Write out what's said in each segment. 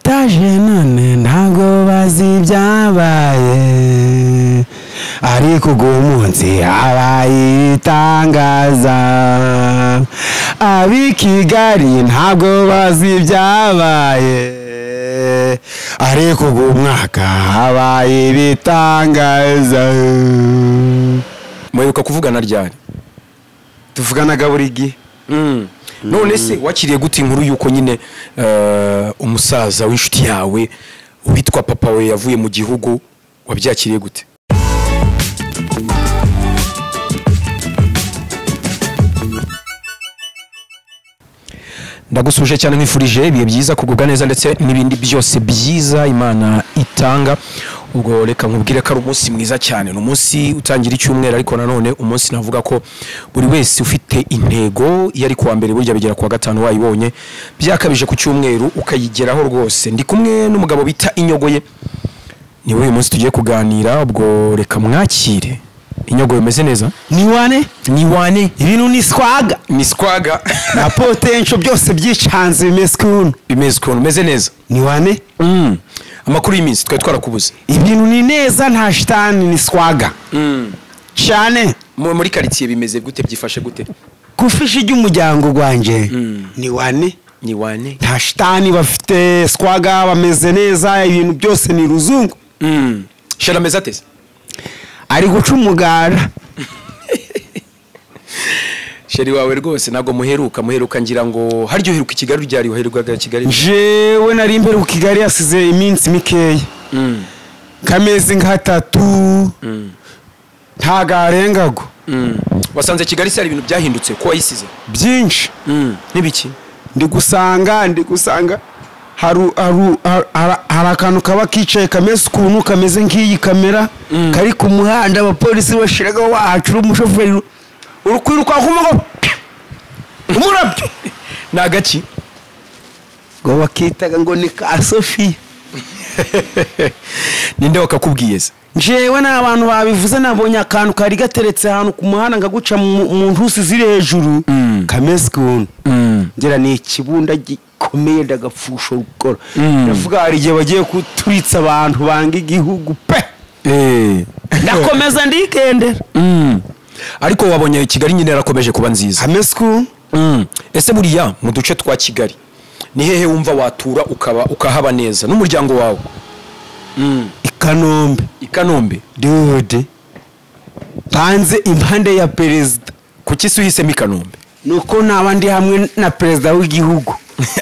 Abataje none ntabwo bazi ibyabaye, ariko uwo munsi habaye itangaza. Ab'i Kigali ntabwo bazi ibyabaye, ariko uwo mwaka habaye ibitangaza. Muheruka kuvugana ryari? Tuvuganaga buri gihe. None se wakiriye gute inkuru yuko nyine umusaza w'inshuti yawe witwa papa we yavuye mu gihugu, wabyakiriye gute? Ndagusuje cyane, nkwifurije ibihe byiza, kugubwa neza ndetse n'ibindi byose byiza Imana itanga. Ubwo reka nkubwire ko ari umunsi mwiza cyane, ni umunsi utangira icyumweru, ariko nanone umunsi navuga ko buri wese ufite intego iyo ari kuwa mbere burya bigera kuwa gatanu wayibonye, byakabije ku cyumweru ukayigeraho rwose. Ndi kumwe n'umugabo bita Inyogoye, niwe uyu munsi tugiye kuganira. Ubwo reka mwakire. Inyogoye, umeze neza? Ni wane? Ni wane. Ibintu ni swaga. Ni swaga. Na potential byose byicanze bimeze ukuntu. Bimeze ukuntu, umeze neza? Ni wane? Amakuru y'iminsi twari twarakubuze. Ibintu ni neza, nta shitani, ni swaga. Cyane. Muri quartier bimeze gute, byifashe gute? Kufishi ry'umuryango gwanje ni wane? Ni wane. Nta shitani, bafite swaga, bameze neza, ibintu byose ni ruzungu. Shera meze atese? Ari guca umugara. Sheri wawe rwose ntabwo muheruka ngira ngo haryo uheruka i Kigali ryari? Uherukaga i Kigali? Jewe nari mperuka Kigali yasize iminsi mikeya. Kamezi nk'atatu. Ntagarengago. Wasanze Kigali se hari ibintu byahindutse ko wayisize? Byinshi. N'ibiki? Ndi gusanga hari akantu kaba kicaye kameze ukuntu kameze nk'iyi kamera kari ku muhanda, abapolisi bashiraga wahacura umushoferi urukwiruka ngo umurabyo. Ni agaki? Ngo bakitaga ngo ni ka Sophie. Ninde wakakubwiye se? Njewe n'abantu babivuze, nabonye akantu kari gateretse ahantu ku muhanda ngaguca mu ntusi ziri hejuru kameze ukuntu. Ngira ni ikibunda gikomeye ndagapfusha gukora. Ndavuga hari igihe bagiye kuturitsa abantu banga igihugu pe. Ndakomeza ndigendera. Ariko wabonye Kigali nyine yarakomeje kuba nziza. Hameze ukuntu. Ese buriya mu duce twa Kigali ni hehe wumva watura ukaba ukahaba neza n'umuryango wawe? I Kanombe. I Kanombe. Dude. Panze impande ya perezida. Kuki se uhisemo i Kanombe? Nuko naba ndi hamwe na perezida w'igihugu.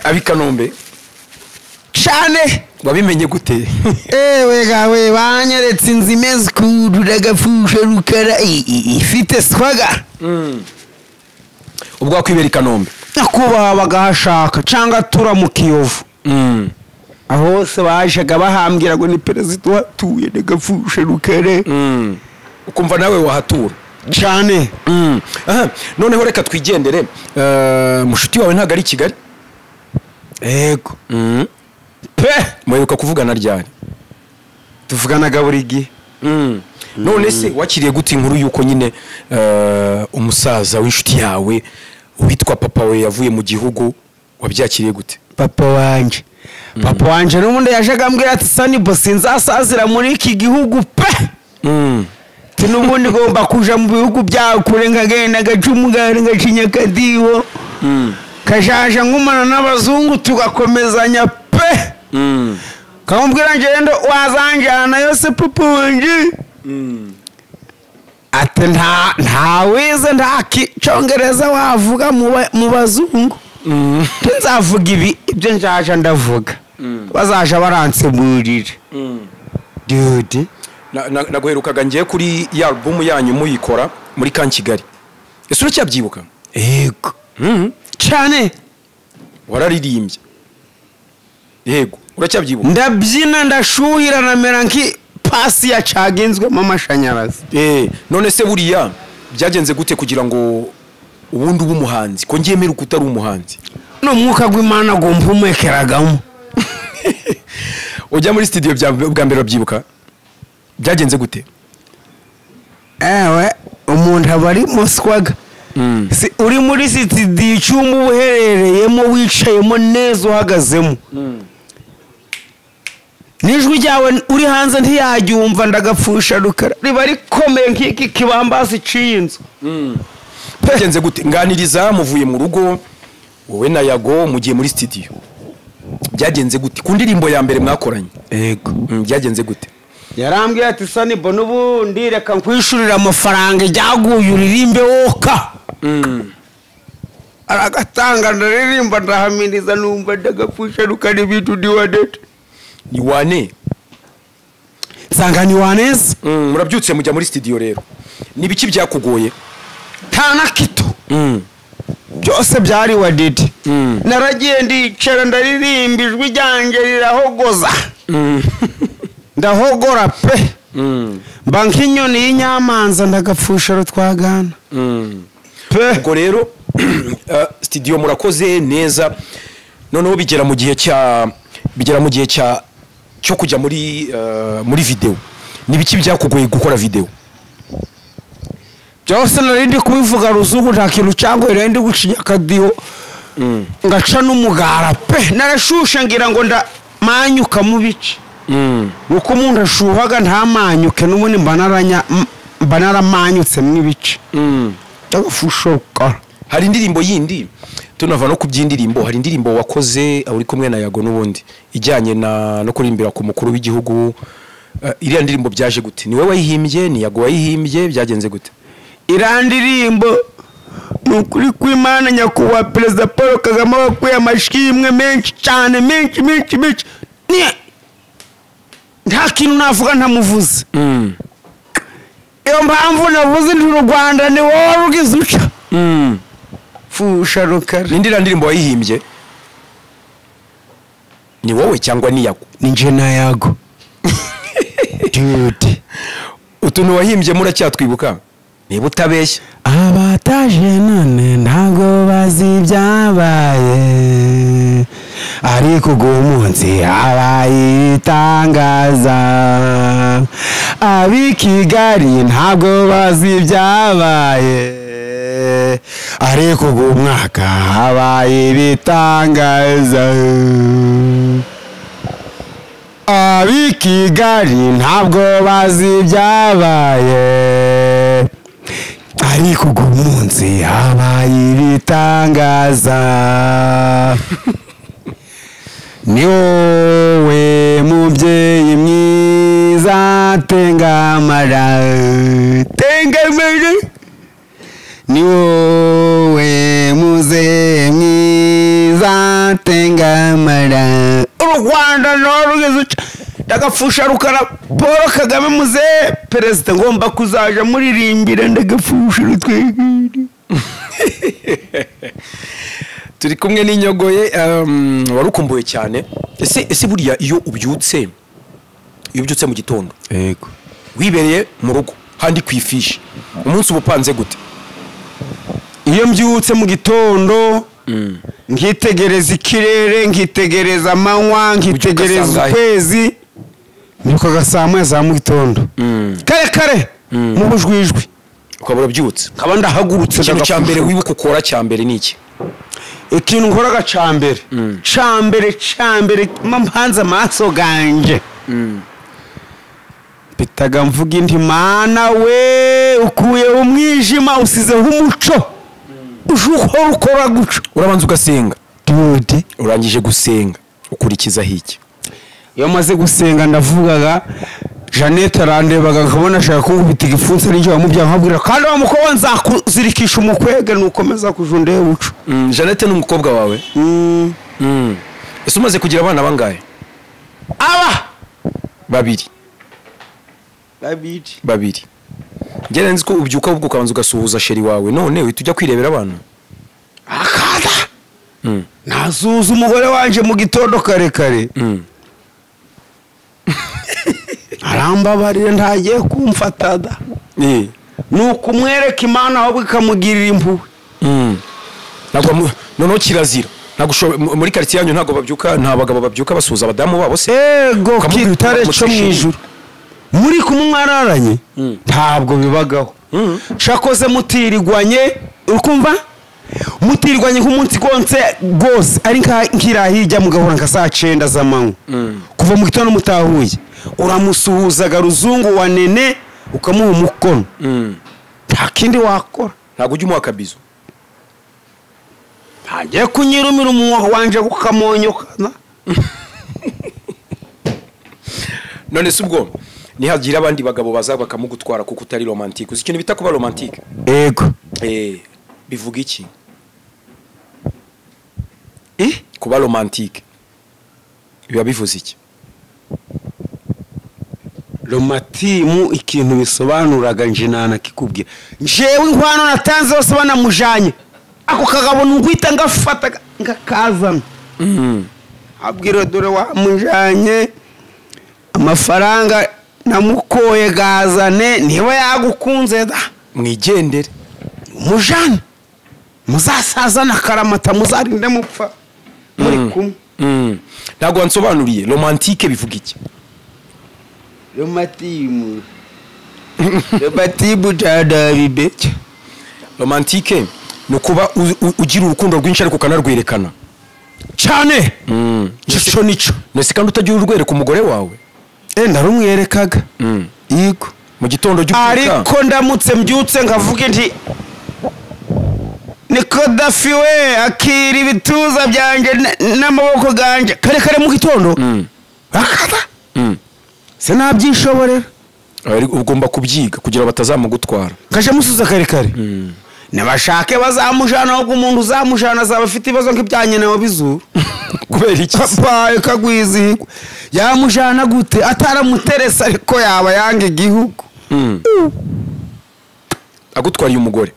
Abi Kanombe? Cyane. Wabimenye gute? Ewe gawe banyeretse inzu imeze ukuntu ndagapfusha rukara ifite swaga. Ubwo wakwibera i Kanombe? Nakubaha bagahashaka cyangwa tura mu Kiyovu. Aho hose bajaga bahambwira ngo ni perezida watuye ndagapfusha rukara. Ukumva nawe wahatura? Cyane. Noneho reka twigendere. Mushuti wawe ntago ari i Kigali? Yego. Pe. Muheruka kuvugana ryari? Tuvuganaga buri gihe. None se wakiriye gute inkuru yuko nyine umusaza w'inshuti yawe witwa papa we yavuye mu gihugu, wabyakiriye gute? Papa wanje. Papa wanje n'ubundi yajaga ambwira ati Sani bo sinzasazira muri iki gihugu pe. N'ubundi ngomba kuja mu bihugu bya kure nkagenda gacumugara ngacinya kadiho. Kajaja nkumana n'abazungu tugakomezanya pe. Kamubwira ngendo wazanjana yose papa wanje. Ati nta wize nta kicongereza wavuga mu bazungu. Nzavuga ibi ibyo njaja ndavuga. Bazaja baransemurira. Dude. Naguherukaga ngiye kuri ya album yanyu muyikora muri kan Kigali. Ese uracyabyibuka? Yego. Cyane. Wararirimbye. Yego, uracyabyibuka? Ndabyina ndashuhira namera nki pasi yacagenzwemo amashanyarazi. None se buriya byagenze gute kugira ngo ubundi ube umuhanzi? Ko ngiye mperuka utari umuhanzi? No mwuka gw'Imana gumpumekeragamo. Ujya muri studio bwa mbere urabyibuka? Byagenze gute? Ewe umuntu aba ari muswaga. Si uri muri studio icyumba uherereyemo wicayemo neza uhagazemo. Nijwi ryawe uri hanze ntiyajyumva ndagapfusha Rukara, riba rikomeye nk'iki kibambasi iciye inzu. Byagenze gute? Nganiriza, muvuye mu rugo wowe na Yago mugiye muri studio, byagenze gute ku ndirimbo ya mbere mwakoranye? Yego. Byagenze gute? Yarambwiye ati Sanibo n'ubundi reka nkwishurira amafaranga ijyaguye uririmbe woka. Aragatanga ndaririmba ndahamiriza numva ndagapfusha Rukara ibintu ni wadete. Ni wane nsanga ni waneza. Murabyutse mujya muri studio rero, ni biki byakugoye? Nta na kito. Byose byari wadete. Naragiye ndicara ndaririmba ijwi ryanjye rirahogoza. Ndahogora pe. Mba nk'inyoni y'inyamanza ndagapfusha rutwagana. Pe. Ubwo rero studio murakoze neza, noneho bigera mu gihe cya cyo kujya muri video. Ni biki byakugoye gukora video? Byose nari ndi kubivuga ruzungu, nta kintu cyangoye, nari ndi gucinya akadiho ngaca n'umugara pe. Narashushe ngira ngo ndamanyuka mu bice. Uko umuntu ashuhaga ntamanyuke, n'ubundi mba naramanyutse mu ibice. Ndagapfusha. Hari indirimbo yindi tunava no kubyindirimbo, hari indirimbo wakoze uri kumwe na Yago n'ubundi ijyanye na no kurimbira ku mukuru w'igihugu. Iriya ndirimbo byaje gute? Ni wowe wayihimbye? Ni Yago wayihimbye? Byagenze gute? Iriya ndirimbo ni ukuri kw'Imana, nyakubahwa Perezida Paul Kagame wakuye amashimwe menshi cyane, menshi menshi menshi. Nta kintu navuga ntamuvuze. Iyo mpamvu navuze nti u Rwanda ni wowe rugize uca. Fusha Rukara. Ni iriya ndirimbo wayihimbye ni wowe cyangwa ni Yago? Ni nje na Yago. Dude. Utuntu wahimbye muracyatwibuka? Niba utabeshya. Abataje none ntago bazi ibyabaye, ariko uwo munsi habaye itangaza. Ab'i Kigali ntabwo bazi ibyabaye, ariko uwo mwaka habaye ibitangaza. Ab'i Kigali ntabwo bazi ibyabaye, ariko uwo munsi habaye ibitangaza. Ni wowe mubyeyi mwiza tengamara, tengamara. Ni wowe muzehe mwiza tengamara. U Rwanda norugeze uca ndagapfusha Rukara. Paul Kagame muzehe perezida, ngomba kuzaja muririmbira ndagapfusha rutwegere. Turi kumwe n'inyogoye warukumbuye cyane. Ese buriya iyo ubyutse mu gitondo, yego, wibereye mu rugo handi kwifishi, umunsi ubupanze gute? Iyo mbyutse mu gitondo nkitegereza ikirere, nkitegereza amanywa, nkitegereza ukwezi, mbyukaga saa moya za mu gitondo kare kare mu bujwijwi, ukaba urabyutse, nkaba ndahagurutse. Ikintu cya mbere wibuka ukora cya mbere ni iki? Ikintu nkoraga cya mbere cya mbere mpanze amaso ganjye, mpitaga mvuga inti Mana we, ukuyeho umwijima usizeho umuco, uje ukora ukora guca. Urabanza ugasenga. Dude. Urangije gusenga ukurikizaho iki? Iyo maze gusenga ndavugaga, Jeannette arandebaga nkabona ashaka kunkubita igipfunsi n'icyo bamubyaye, nkabwira kandi wa mukobwa nzakuzirikisha umukwege nukomeza kuja undeba uco. Jeannette ni umukobwa wawe? Ese umaze kugira abana bangahe? Aba babiri. Babiri. Njye nzi ko ubyuka ubwo ukabanza ugasuhuza sheri wawe, none uhita ujya kwirebera abana. Akada. Nazuza umugore wanje mu gitondo kare kare. Arambabarira ntagiye kumfatada. Nuko umwereka Imana ahubwo ikamugirira impuhwe. Ntabwo noneho kirazira. Ntabwo muri quartier yanyu ntabwo babyuka, nta bagabo babyuka basuhuza abadamu babo se? Ego kitare cyo mu ijuru. Muri kumwe mwararanye ntabwo bibagaho. Shakoze mutirigwanye, urukumva? Mutirwanye nk'umunsi gonse gose ari nkira hirya mugahura nka saa 9 z'amanywa. Kuva mu gitondo mutahuye uramusuhuzaga ruzungu wa nene ukamuha umukono. Nta kindi wakora. Ntabwo ujya umuha akabizo. Ntagiye kunyirumira umunwa wanje gukamonyokana. None se ubwo nihagira abandi bagabo baza bakamugutwara kuko utari romantique. Uzi ikintu bita kuba romantique? Ego. Bivuga iki? Kuba romantique biba bivuze iki? Romatimu ikintu bisobanuraga nje nana kikubwira. Njewe inkwano natanze bose banamujanye. Ako kagabo ngwita ngafata ngakazana. Abwira dore wa mujanye amafaranga namukoye gazane niba yagukunze da mwigendere mujane muzasazana karamata muzarinde mupfa muri kumwe. Ntabwo wansobanuriye romantique bivuga iki? Romatimu romatimu jadabibe. Romantique ni kuba ugira urukundo rwinshi ariko ukanarwerekana cyane. Ico nico. Nese kandi utagira urwereka umugore wawe? Ndarumwerekaga. Yego. Mu gitondo cy'ubyuka. Ariko ndamutse mbyutse nkavuga nti niko dafi we akira ibituza byanje n'amaboko ganje kare kare mu gitondo. Akata. Sinabyishoborera. Ugomba kubyiga kugira batazamugutwara. Kaje musuza kare kare. Nabashake bazamujana ahubwo umuntu uzamujana azaba afite ibibazo nk'ibya nyina wa bizuru. Kubera iki? Papa kagwizihirwa. Yamujana gute ataramuteresa ariko yaba yanga igihugu. Agutwariye umugore.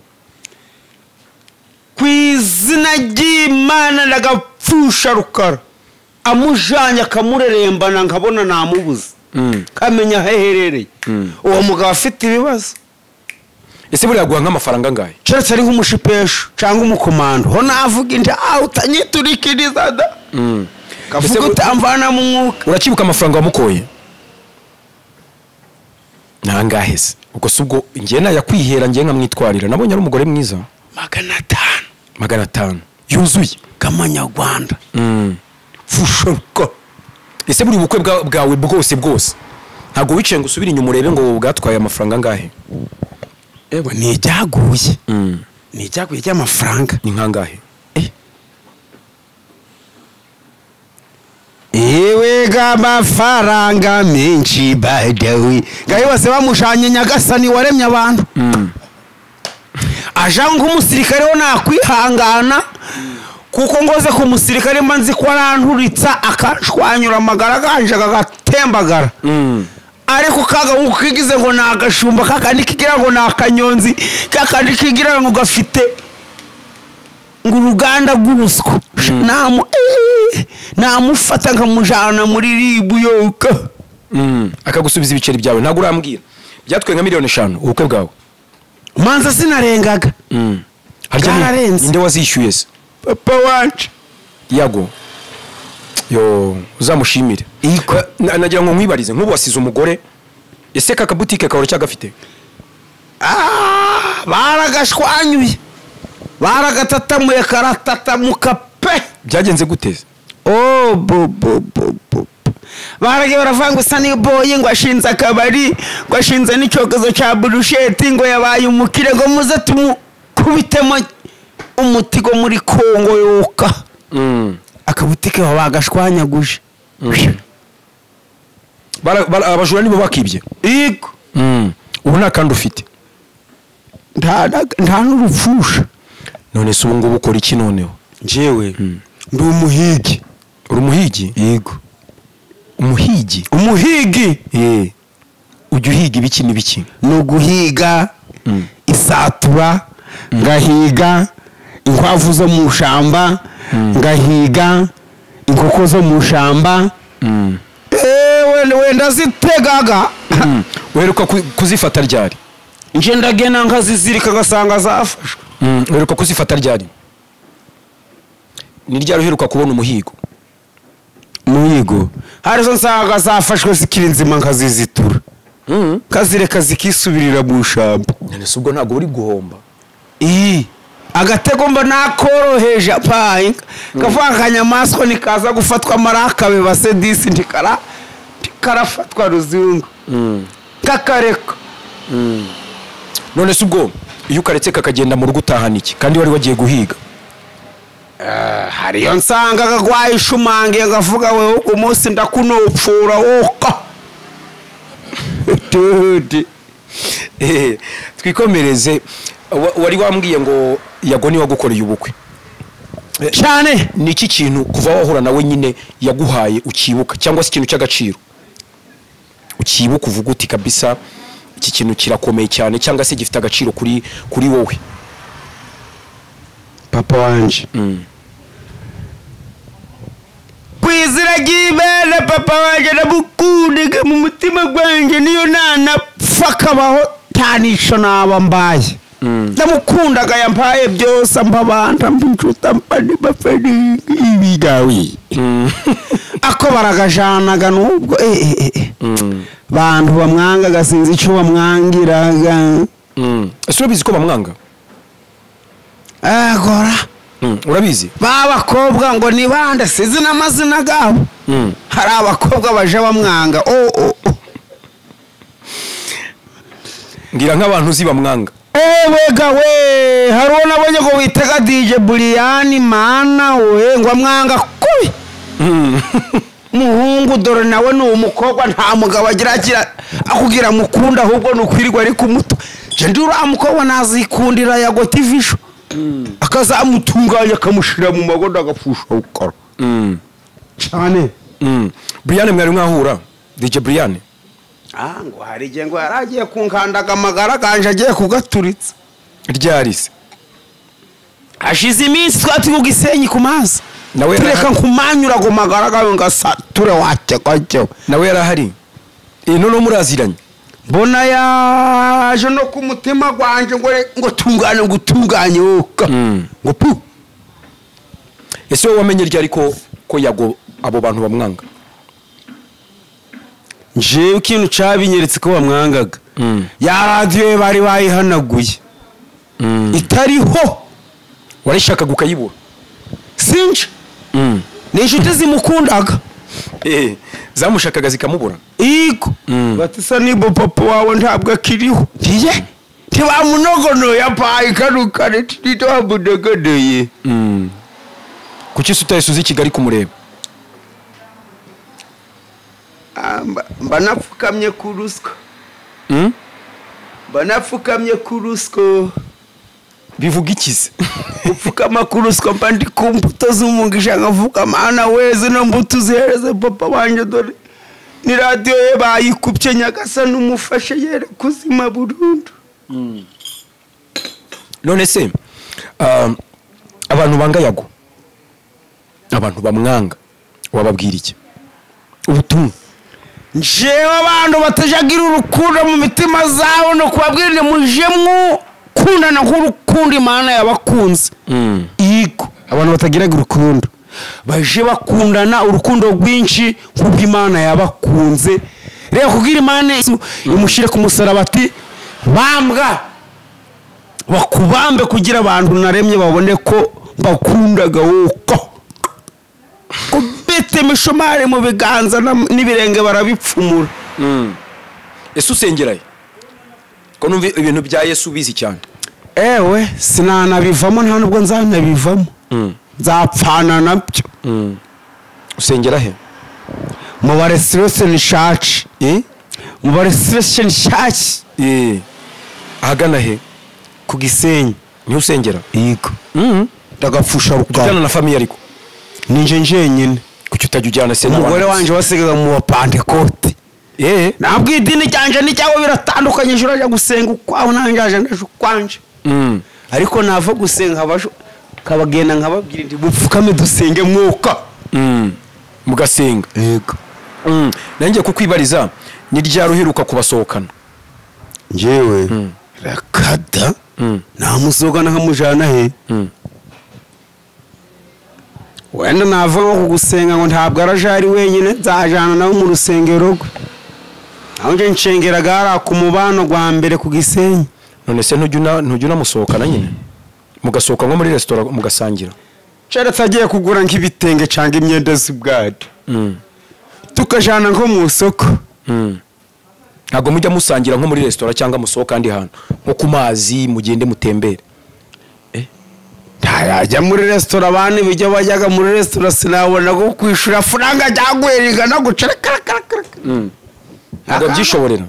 Ku izina ry'Imana ndagapfusha Rukara. Amujanye akamurerembana nkabona namubuze. Kamenya aheherereye. Uwo mugabo afite ibibazo. Ese buriya guha nk'amafaranga angahe? Keretse ari nk'umushipesho cyangwa umukomando. Ho navuga inda utanyiturikiriza da. Kavuga utamvana mu mwuka. Urakibuka amafaranga wamukoye? Nangahe se? Ubwo se ubwo ngiye nayakwihera ngiye nkamwitwarira. Nabonye ari umugore mwiza. 500. 500 yuzuye kamanyarwanda. Fushoka. Ese buri bukwe bwawe bwose bwose ntabwo wicaye ngo usubire inyuma urebe ngo bwatwaye amafaranga angahe? Ewe ni ijyaguye. Ni ijyaguye ry'amafaranga. Ni nkangahe? Ewe gamafaranga menshi badawi. Gaye bose bamushanye Nyagasani waremye abantu. Aja nk'umusirikare ho nakwihangana kuko ngoze ku musirikare mba nzi ko aranturitsa akashwanyura amagara ganje agatembagara. Ariko kaga ukigize ngo nagashumba kakandi kigira ngo nakanyonzi kakandi kigira ngo gafite ngo uruganda rw'ubuswa. Namufata nkamujana muri ribu yoka. Akagusubiza ibiceri byawe. Ntabwo urambwira byatwaye nka miliyoni 5 ubukwe bwawe. Manza sinarengaga. Harya ninde wazishyuye se? Papa wanje. Yago. Yo uzamushimire. Nagira ngo nkwibarize nk'ubu wasize umugore ese kaka boutique kawe cyagafite? Baragashwanyuye. Baragatatamuye karatatamuka pe. Byagenze gute? Oh bo bo bo bo. Baragiye baravanga usa boy ngo ashinze akabari ngo ashinze n'icokezo ca burusheti ngo yabaye umukire ngo muze tumukubitemo umutigo muri Kongo yoka. Akabutike babagashwanyaguje. Abajura nibo bakibye. Yego. Ubu nta kandi ufite. Nta n'urupfusha. None se ubu ngubu ukora iki noneho? Njyewe ndi umuhigi. Uri umuhigi? Yego. Umuhigi? Umuhigi. Ujya uhiga ibiki n'ibiki? Ni uguhiga isatura, ngahiga inkwavu zo mu shamba, ngahiga inkoko zo mu shamba. Wenda zitegaga. Uheruka kuzifata ryari? Nje ndagenda nkazizirika gasanga zafashwe. Uheruka kuzifata ryari? Ni ryari uheruka kubona umuhigo? Umuhigo harizo nsanga zafashwe zikiri nzima nkazizitura. Kazireka zikisubirira mu shamba. None se ubwo ntabwo uri guhomba? Agatego mba nakoroheje apaye kavuga akanyamaswa nikaza gufatwa marakabe base disi ntikara karafatwa ruzungu kakareka. None se ubwo iyo ukaretse kakagenda mu rugo utahana iki kandi wari wagiye guhiga? Hariyo nsanga kagwaye ishumange ngavuga wewe umunsi ndakunopfura woka. Twikomereze. Wari wambwiye ngo Yago ni wagukoreye ubukwe cyane. Ni iki kintu kuva wahura nawe nyine yaguhaye ukibuka, cyangwa se ikintu cy'agaciro ukibuka uvuga uti kabisa iki kintu kirakomeye cyane, cyangwa se gifite agaciro kuri wowe? Papa wanje kwizira gibere papa wanje nabukundiga mu mutima gwanjye, niyo nanapfa kabaho tanisho naba mbaye. Ndamukundaga yampaye byose, mpabanta mbinshuta mpani bafeni ibigawi. Ako baragajanaga nubwo bantu bamwangaga sinzi icyo bamwangiraga. Ese urabizi ko bamwanga? Agora urabizi babakobwa ngo ni bande sinzi n'amazina gabo. Hari abakobwa baje bamwanga. Ngira nk'abantu uzi bamwanga. Ewega we hari uwo nabonye ngo witega DJ Brian mana we ngo amwanga kubi. Muhungu dore nawe ni umukobwa nta mugabo agira akubwira mukunda ahubwo nukwirirwa ari kumuto. Je ndi uriya mukobwa nazikundira Yago TV show. Akazamutunganya akamushira mu magondo agapfusha ukora. Cyane. Brian mwari mwahura DJ Brian? Ngo hari igihe ngo yaragiye kunkandaga amagara ganje agiye kugaturitsa. Ryarise ashize iminsi twati ku Gisenyi ku mazi. Nawe tureka nkumanyura go magara gawe ngasature watekacyo. Nawe yarahari. None muraziranye? Mbona yaje no ku mutima gwanje ngo tungane ngo utunganye woka. Ngo pu. Ese wowe wamenye ryari ko Yago abo bantu bamwanga? Njewe ikintu cabinyeretse ko bamwangaga. Ya radio bari bayihanaguye. Itariho. Warishaka gukayibura? Sinje. Ni inshuti zimukundaga. Zamushakaga zikamubura. Iko. Batisa nibo papa wawe ntabwo akiriho. Ntiye? Ntibamunogonoye apaye karukare titabudegodeye. Kuki utahise uza i Kigali kumureba? Mba napfukamye ku ruswa. Mba napfukamye ku ruswa. Bivuga ikize? Gupfukama ku ruswa mba ndi ku mbuto z'umugisha nkavuga mana we zino mbuto uzihereze papa wanje dore ni radio ye bayikupye nyagasa n'umufashe yere kuzima burundu. None se abantu banga Yago, abantu bamwanga, wababwira iki? Ubutumwa. Njewe abantu batajagira urukundo mu mitima zabo no kubabwira muje mukundana nk'urukundo Imana yabakunze. Yego abantu batagiraga urukundo baje bakundana urukundo rwinshi nk'ubw'Imana yabakunze. Rero kugira Imana imushire ku musaraba ati bambwa bakubambe kugira abantu naremye babone ko bakundaga uko. Kubite imishumari mu biganza n'ibirenge barabipfumura. Ese usengeraye? Ko numva ibintu bya Yesu bizi cyane. Ewe sinanabivamo nta nubwo nzanabivamo. Nzapfana nabyo. Usengera he? Mu ba Restoration Church. Mu ba Restoration Church. Ahagana he? Ku Gisenyi. Niho usengera? Yego. Ndagapfusha rukara. Ujyana na famille ariko? Ninje njenyine. Kuki utajya ujyana se n'abandi? Umugore wanje wasigaga mu wa Pentecote. Nabwo idini cyanje n'icyawe biratandukanye, ejo urajya gusenga ukwaho nanjye aje ndaje ukwanje. Ariko nava gusenga kabagenda nkababwira nti mupfukame dusenge mwuka. Mugasenga. Yego. Nanjye kukwibariza ni ryari uheruka kubasohokana? Njyewe rakada namusohokana nkamujana he? Wenda nava nko kugusenga ngo ntabwo arajari wenyine, nzajana nawe mu rusengero rwe. Aho nje nshengeraga hari ku mubano gwa mbere ku Gisenyi. None se ntujya unamusohokana nyine? Mugasohoka nko muri restaurant mugasangira? Keretse agiye kugura nk'ibitenge cyangwa imyenda z'ubwado. Tukajana nko mu isoko. Ntabwo mujya musangira nko muri restaurant cyangwa musohoka kandi hantu nko ku mazi mugende mutembere? Ntayajya muri restaurant, abandi bijya bajyaga muri restaurant sinabona ko kwishura faranga jyaguheringa no gucara. Ntabwo byishoborera.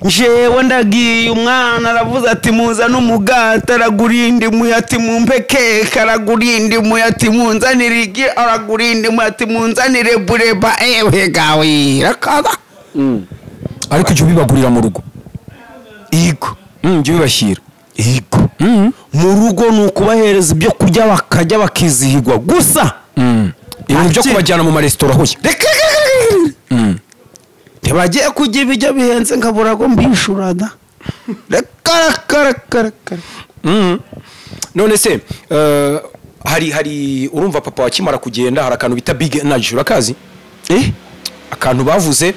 Njewe ndagiye, umwana aravuze ati muzane umugati, aragura indimu, ati mumpe keke, aragura indimu, ati munzanire igi, aragura indimu, ati munzanire bureba. Ewe gawe rakaza. Ariko ujya ubibagurira mu rugo? Yego. Ujya ubibashyira? Yego. Mu rugo ni ukubahereza ibyo kurya bakajya bakizihirwa gusa. Ibintu byo kubajyana mu maresitora hoya. Ntibagiye kujya ibijya bihenze nkabura ngo mbishura da. Reka. None se hari urumva papa wakimara kugenda hari akantu bita Big Energy, urakazi? Akantu bavuze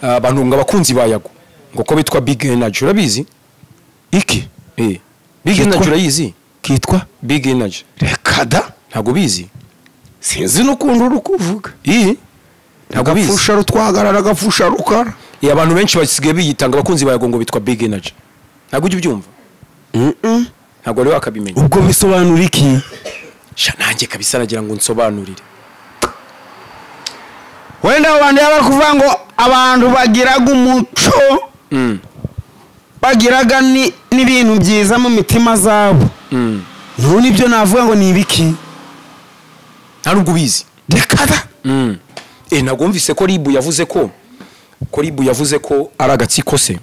abantu ngo abakunzi ba Yago ngo ko bitwa Big Energy, urabizi? Iki? Big Energy urayizi? Kitwa Big Energy. Reka da. Ntabwo bizi. Sinzi n'ukuntu uri kuvuga. Ntabwo bizi. Agafusha rutwagarara, agafusha rukara. Abantu benshi basigaye biyitanga abakunzi ba Yago ngo bitwa Big Energy. Ntabwo ujya ubyumva? Ntabwo rero wakabimenya. Ubwo bisobanura iki? Sha nanjye kabisa nagira ngo nsobanurire. Wenda abantu yabakuvuga ngo abantu bagiraga umuco, bagiraga n'ibintu byiza mu mitima zabo. None ibyo navuga ngo ni ibiki? Nta nubwo ubizi. Reka da. Ntabwo wumvise ko Ribu yavuze ko Ribu yavuze ko ari agatsiko se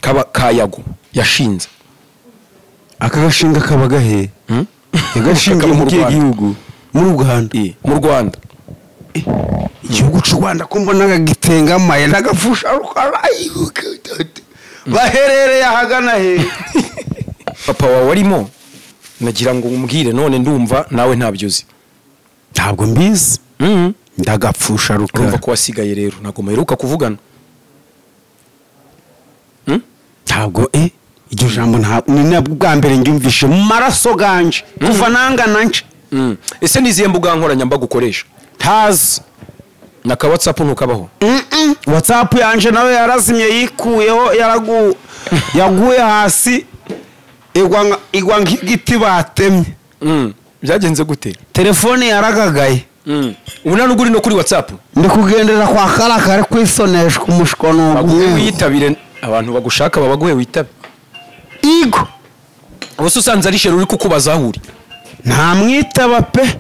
kaba ka Yago yashinze. Aka gashinga kaba gahe? Yagashinga mu gihugu, mu Rwanda. Mu Rwanda. Igihugu cy'u Rwanda ko mbonaga gitengamaye n'agafusha rukara baherereye ahagana he? Papa wawe arimo nagira ngo umbwire, none ndumva nawe ntabyo uzi. Ntabwo mbizi. Ndagapfusha rukara. Urumva ko wasigaye rero ntabwo muheruka kuvugana. Ntabwo iryo jambo ni nabwo bwa mbere ngyumvishe mu maraso ganje kuva nangana nce. Ese niziye mbuga nkoranyambaga ukoresha? Ntazi. Na ka WhatsApp ntukabaho? WhatsApp yanje nawe yarazimye, yikuyeho, yaguye hasi igwa nk'igiti batemye. Byagenze gute? Telefone yaragagaye. Ubu nta nubwo uri no kuri WhatsApp? Ndi kugendera kwa karakare kwisoneshwa umushkono umwe. Witabire abantu bagushaka babaguhe witabe. Igo. Ubuse usanze ari sheri uri kukubaza aho uri? Nta mwitaba pe.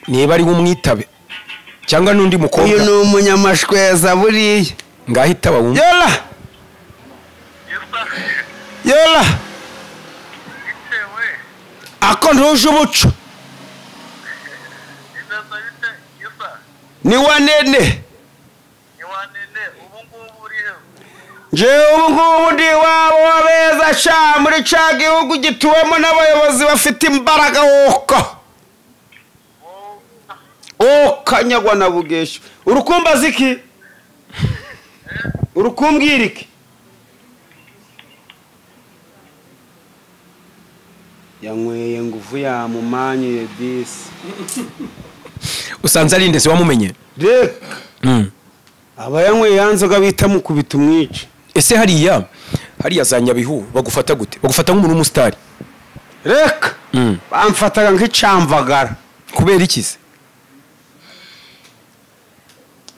Niba ari umwitabe cyangwa n'undi mukobwa. Uyu ni umunyamashweza buriya. Ngaho itaba wumva. Yola. Yola. Ako ntuje umuco. Ni wanene. Njewe ubu ngubu ndi iwabo w'abeza sha, muri ca gihugu gituwemo n'abayobozi bafite imbaraga woka. Okanyagwa na bugesha. Urukumbaza iki? Urukumbwira iki? Yanyweye nguvu ya mumanye disi. Usanze ari ndese wamumenye? Reka. Aba yanyweye yanzoga bita mukubita umwica. Ese hariya za Nyabihu bagufata gute? Bagufata nk'umuntu w'umusitari? Reka. Bamfataga nk'icamvagara. Kubera iki se?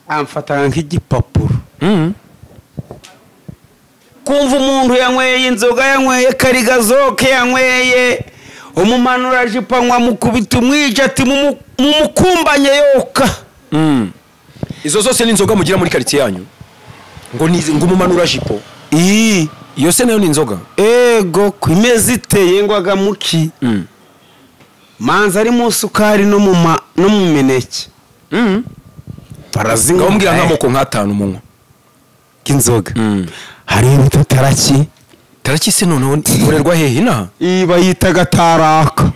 Amfataga nk'igipapuro. Kumva umuntu yanyweye inzoga, yanyweye karigazoke, yanyweye umumanura jipo anywa mukubita umwica ati mumukumbanye yoka. Izo zose ni inzoga mugira muri quartier yanyu? Ngo ni ngo umumanura jipo. Iyo se nayo ni inzoga? Ego, kwimeza iteye ngwaga muki. Manza ari mu sukari no mu mineke. Barazinga mbwira nkamoko nk'atanu munywa inzoga. Hari ibita taraki. Taraki se noneho ikorerwa hehe inaha? Bayita taraka.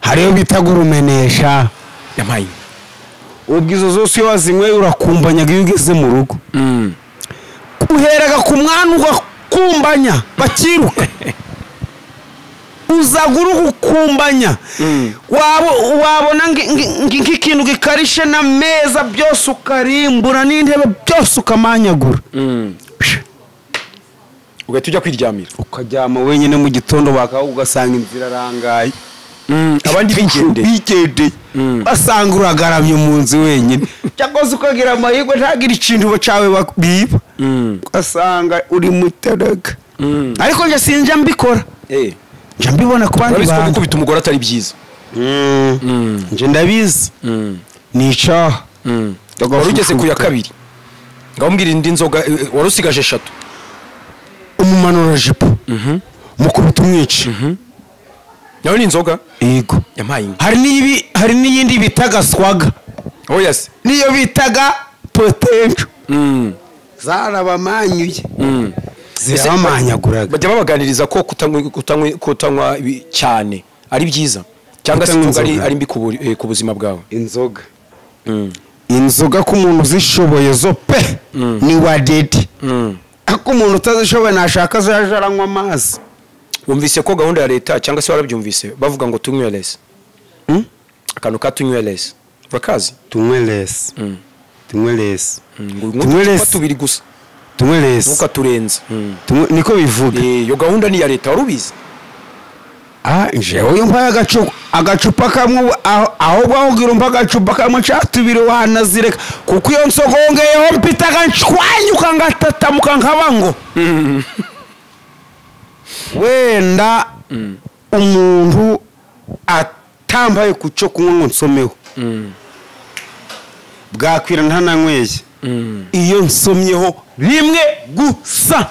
Hari iyo bita gurumenesha. Yamaye. Ubwo izo zose iyo wazinyweye urakumbanyaga iyo ugeze mu rugo. Uheraga ku mwana ugakumbanya bakiruka. Uzagura ugukumbanya. Wabona nk'ikintu gikarishe n'ameza byose ukarimbura n'intebe byose ukamanyagura. Ugahita ujya kwiryamira. Ukaryama wenyine mu gitondo bakaho ugasanga inzira arangaye. Abandi bigendeye. Basanga uragaramye mu nzu wenyine. Cyangwa se ukagira amahirwe ntagira ikintu cyawe biba. Ugasanga uri muteraga. Ariko njye sinjya mbikora. Njya mbibona ku bandi bantu. Gukubita umugore atari byiza. Njye ndabizi. Ni icyaha. Wari ugeze ku ya kabiri. Ngaho mbwira indi nzoga wari usigaje 3. Umumanura jipo. Mukubita umwica. Nawe ni inzoga? Yego. Yampaye inka. Hari n'iyindi bitaga swaga. Oh yes. Niyo bitaga potential. Zarabamanyuye. Zirabamanyaguraga. Bajya babaganiriza ko kutanywa cyane ari byiza cyangwa se inzoga ari mbi ku buzima bwawe. Inzoga. Inzoga ku muntu uzishoboye zo pe ni wa dede. Ako umuntu utazishoboye nashaka azaje aranywa amazi. Wumvise ko gahunda ya leta cyangwa se warabyumvise bavuga ngo tunywe less. Akantu ka tunywe less. Urakazi? Tunywe less. Tunywe less. Tunywe less tubiri gusa. Tunywe less. Ntukaturenze. Niko bivuga. Iyo gahunda ni ya leta warubizi. Njewe yumva agacupa kamwe aho bahugira umva agacupa kamwe cyatubiri wanazireka kuko iyo nsogongeye mpitaga nshwanyuka ngatatamuka nkaba ngo wenda umuntu atambaye kucyo kunywa ngo nsomeho bwakwira ntananyweye iyo nsomyeho rimwe gusa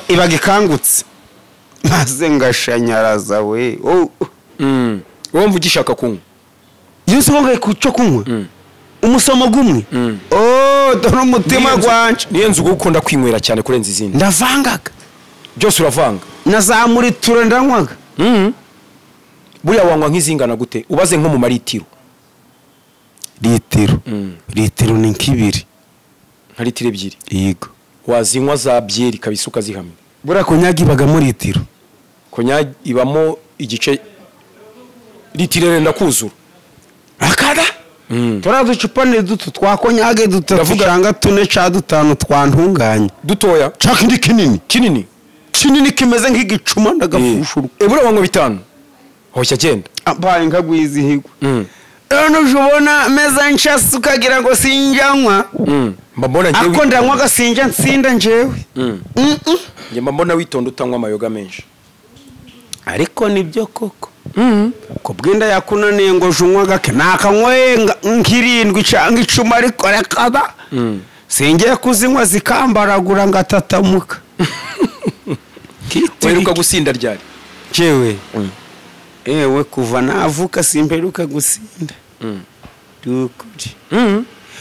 ibaga ikangutse maze ngashanyaraza we. Wumva ugishaka kunywa iyo nsogongeye kucyo kunywa umusomo gumwe dore umutima gwanje. Niyo nzu ukunda kwinywera cyane kurenza izindi. Ndavangaga byose uravanga. Nazamuritura ndanywaga. Buriya wanywa nk'izingana gute ubaze nko mu maritiro? Litiro. Litiro ni nk'ibiri. Nka litiro 2. Yego. Wazinywa za byeri kabisa ukazihamya. Buriya konyagi ibagamo litiro. Konyagi ibamo igice litiro renda kuzura. Akada? Turiya ducupa ni duto twa konyage dutatu cyangwa 4 cyangwa 5 twantunganye. Dutoya? Cakindi kinini. Kinini. Kinini kimeze nk'igicuma ndagafushuru. Buriya wanywa 5. Hoshya genda. Abaye nkagwizihirwa. None ujubona meza nshasi ukagira ngo sinjanywa. Mbona njyewe ako ndanywa gasinja nsinda njyewe. Njye mbona witonda utanywa amayoga menshi. Ariko nibyo koko. Ko bwenda yakunaniye ngo junywa gake nakanywe nk'irindwi cyangwa 10 ariko rekaba. Singiye kuzinywa zikambaragura ngatatamuka. Wiruka gusinda ryari? Jewe. Ewe kuva navuka simperuka gusinda. Dukuri.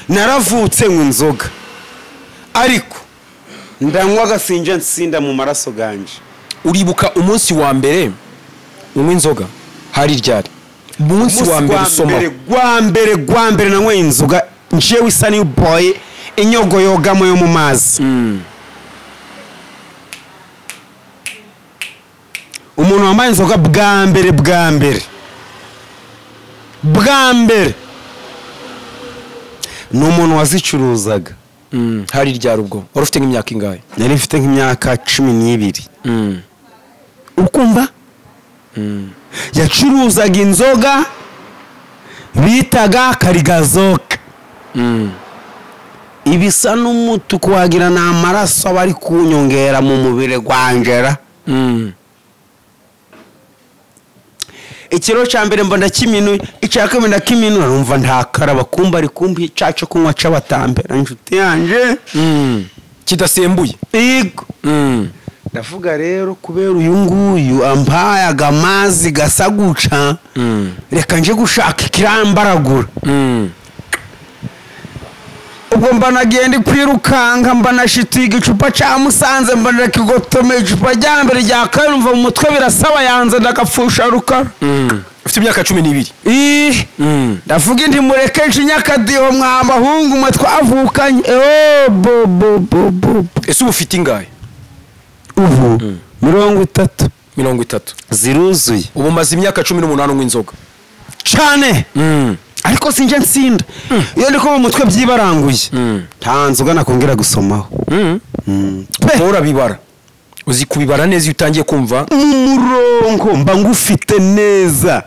Naravutse ngo inzoga. Ariko ndanywa gasinja nsinda mu maraso ganje. Uribuka umunsi wa mbere unywa inzoga hari ryari? Umunsi wa mbere usoma. Gwa mbere nanywe inzoga njewe isa ni boy inyogo yogamo yo mu mazi. Umuntu wambaye inzoga bwa mbere ni umuntu wazicuruzaga. Hari ryari ubwo? Wari ufite nk'imyaka ingahe? Nari mfite nk'imyaka 12. Ukumva? Yacuruzaga inzoga bitaga karigazoka. Ibisa n'umutuku wagira ni amaraso aba ari kunyongera mu mubiri gwanjera. Ikiro cya mbere mbona kiminuye, icya kabiri ndakiminura numva ntakaraba kumba ari kumbi cyacu kunywa cabatambera inshuti yanje. Kidasembuye. Yego. Ndavuga rero kubera uyu nguyu ampayaga amazi gasaguca, reka nje gushaka ikirambaragura. Ubwo mba nagiye ndi kwirukanka mba nashituye igicupa cya Musanze mba ndakigotome icupa rya mbere rya kabiri mva mu mutwe birasaba yanze ndagapfusha rukara. Ufite imyaka 12. Ndavuga indi mureke nshinyakadiho mwambahungu mwe twavukanye. Bo bo bo bo. Ese ubu ufite ingahe? Ubu 30. 30 ziruzuye. Ubu maze imyaka 18 unywa inzoga cyane. Ariko sinje nsinda. Iyo ndiko mu mutwe byibaranguye. Nta nzoga nakongera gusomaho. Urabibara. Uzi kubibara neza iyo utangiye kumva umurongo mba ngufite neza.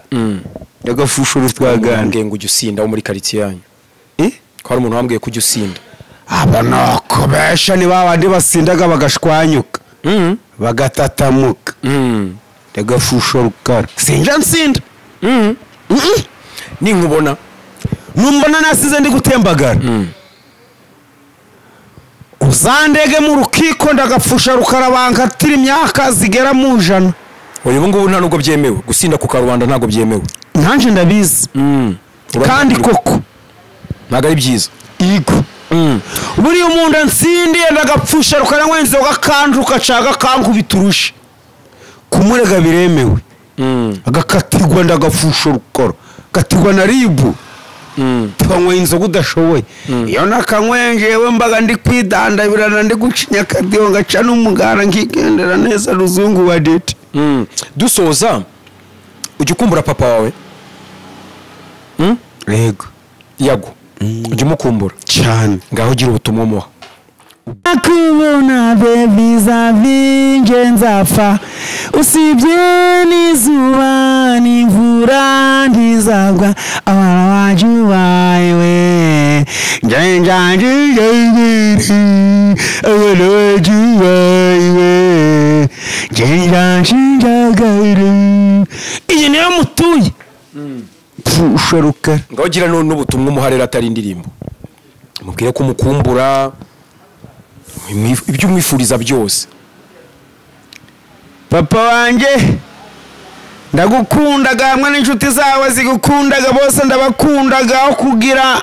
Ndagafushura twaganje ngo ujye usinda wo muri quartier yanyu. Ko hari umuntu wambwiye ko ujye usinda. Aba nako besha ni babandi basindaga bagashwanyuka. Bagatatamuka. Ndagafushura rukara. Sinja nsinda. Ninkubona numbona nasize ndi gutembagara. Uzandege mu rukiko ndagapfusha rukara bankatira imyaka zigera mu 100. Oya ubu ngubu nta nubwo byemewe gusinda ku karubanda, ntago byemewe. Nanje ndabizi. Kandi koko ntago ari byiza. Yego. Buri umuntu ansindiye ndagapfusha rukara ngwenzoga kanjuka caga kankubiturusha. Kumurega biremewe. Agakatirwa ndagapfusha rukara. Katirwa na ribu. Tukanywa inzoga udashoboye. Iyo nakanywenjewe mbaga ndi kwidandabirana ndi gucinya akadiho ngaca n'umugara nkigendera neza ruzungu wa dete. Dusoza, ujya ukumbura papa wawe? Yego. Yago. Ujya umukumbura cyane. Ngaho ugira ubutumwa umuha. Nakubona baby zavinje nzapfa, usibye n'izuba n'imvura ntizagwa, abana bacu bawe iyi niyo mutuye. Pfusha rukara. Ngaho ugira n'ubutumwa umuha rero atari indirimbo. Mubwire ko umukumbura, ibyo umwifuriza byose. Papa wanjye ndagukundaga hamwe n'inshuti zawe zigukundaga bose ndabakundaga, aho kugira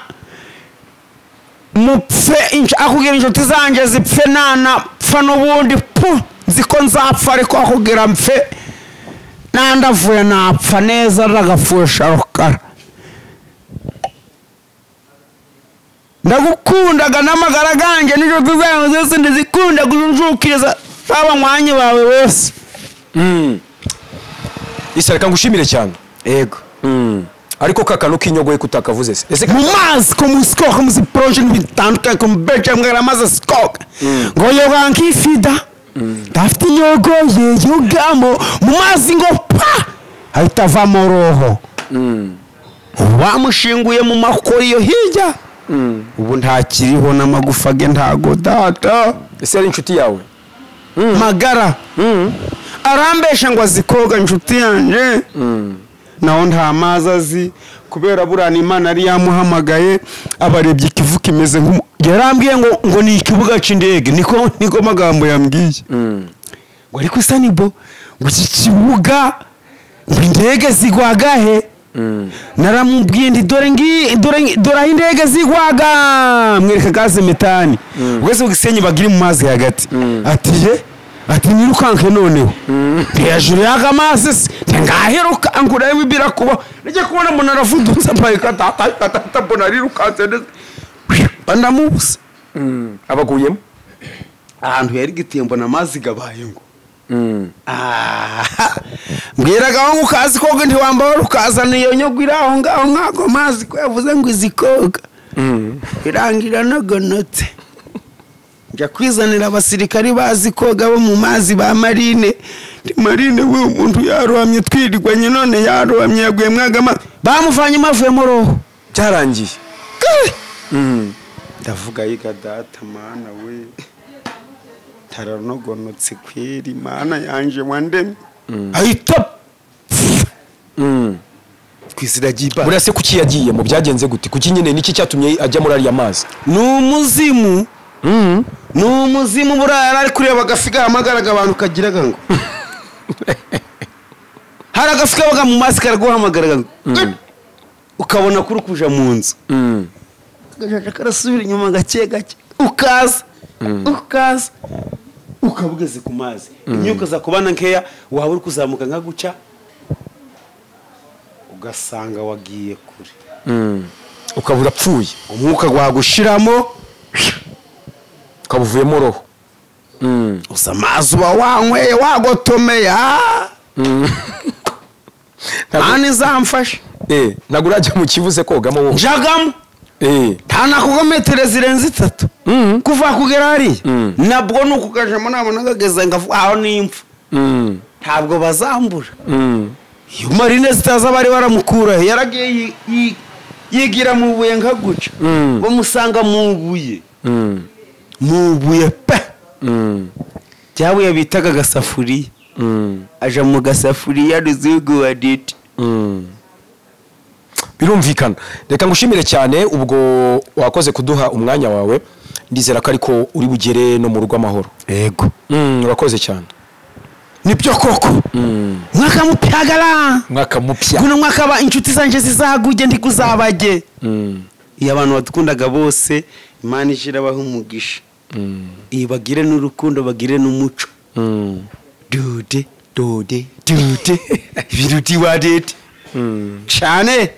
mupfe aho kugira inshuti zanjye zipfe nana pfa n'ubundi pu nziko nzapfa, ariko aho kugira mpfe nandavuye napfa neza ndagapfusha rukara. Ndagukundaga n'amagara ganjye n'inshuti zawe zose ndizikunda kujujukiriza abanywanyi bawe bose. Isa reka ngushimire cyane. Yego. Ariko kakano kinyogoye kutakavuze se. Ese mu mazi ko mu skok mu projet bitandukanye ko mbeje mwera maze skok. Ngo yoga nkifida. Ndafite inyogoye yogamo mu mazi ngo pa ahita avamo roho. Bamushinguye mu makori yo hirya. Ubu ntakiriho n'amagufa ge ntago data. Ese ari inshuti yawe? Magara. Arambesha ngo azikoga inshuti yanje. Naho nta mazi azi kubera burana Imana ari yamuhamagaye abarebye ikivu kimeze nko yarambwiye ngo ni ikibuga c'indege, niko magambo yambwiye. Ngo ariko Sanibo ngo iki kibuga ngo indege zigwagahe? Naramubwiye ndi dore ngi dore aho indege zigwaga, mwereka gaze metani. Ubwo Gisenyi bagira mu mazi hagati. Ati ye ati nirukanke noneho. Hejuru y'amazi se ngaheruka angura ibibira kuba nige kubona umuntu aravudutse mbaye katata mbona rirukanse bandamubusa. Abaguyemo ahantu yari gitiye mbona amazi gabaye ngo mbwiraga aho ukazi koga ntiwambara ukazana iyo nyogwira aho ngaho nkago mazi ko yavuze ngo izikoga irangira nagonotse. Njya kwizanira abasirikari bazi koga bo mu mazi ba marine. Ndi marine we umuntu yarohamye twirirwanye none yarohamye yaguye mwaga amazi bamuvanye mavuyemo roho cyarangiye. Ndavuga yiga data mana we taranogonotse kweri mana yanje wandemye ahita kwizira giba. Buriya se kuki yagiye mu byagenze gute? Kuki nyine niki cyatumye ajya muri ariya mazi? Ni umuzimu. Ni umuzimu buriya yari ari kureba agafi gahamagaraga abantu kagiraga ngo hari agafi kabaga mu mazi karaguhamagaraga ngo ukabona kuri kuja mu nzu agajaja karasubira inyuma gake gake ukaza ukaza ukabugeze ku mazi imyuka za kubana nkeya waba uri kuzamuka nka guca Ugasanga wagiye kure. Ukaba urapfuye. Umwuka gwagushiramo, ukaba uvuyemo roho. Usa amazi uba wanyweye wagotomeye. Nta izamfasha. Ntabwo urajya mu Kivu se kogamo wowe? Njagamo. Nta nakuga metero zirenze 3 kuva kugera hariya. Nabwo ni ukugajamo, nabona kageze ngavuga aho nimpfa. Ntabwo bazambura. Iyo marine zitaza bari baramukura, yaragiye yigira mu buye nka guca. Bamusanga mu buye. Mu buye pe. Ryabuye bitaga gasafuriya. Aja mu gasafuriya ruzigu wa diti. Birumvikana. Reka ngushimire cyane, ubwo wakoze kuduha umwanya wawe. Ndizera ko ariko uri bugere no mu rugo amahoro. Yego. Urakoze cyane. Nibyo koko. Mwaka mupyagala. Mwaka mupya. Kuno mwaka ba inshuti zanje zizaguje ndikuzabage. Iyo abantu badukundaga bose Imana ishirabaho umugisha. Iyo bagire n'urukundo bagire n'umuco. Dude dode dude biruti wadete. Cyane.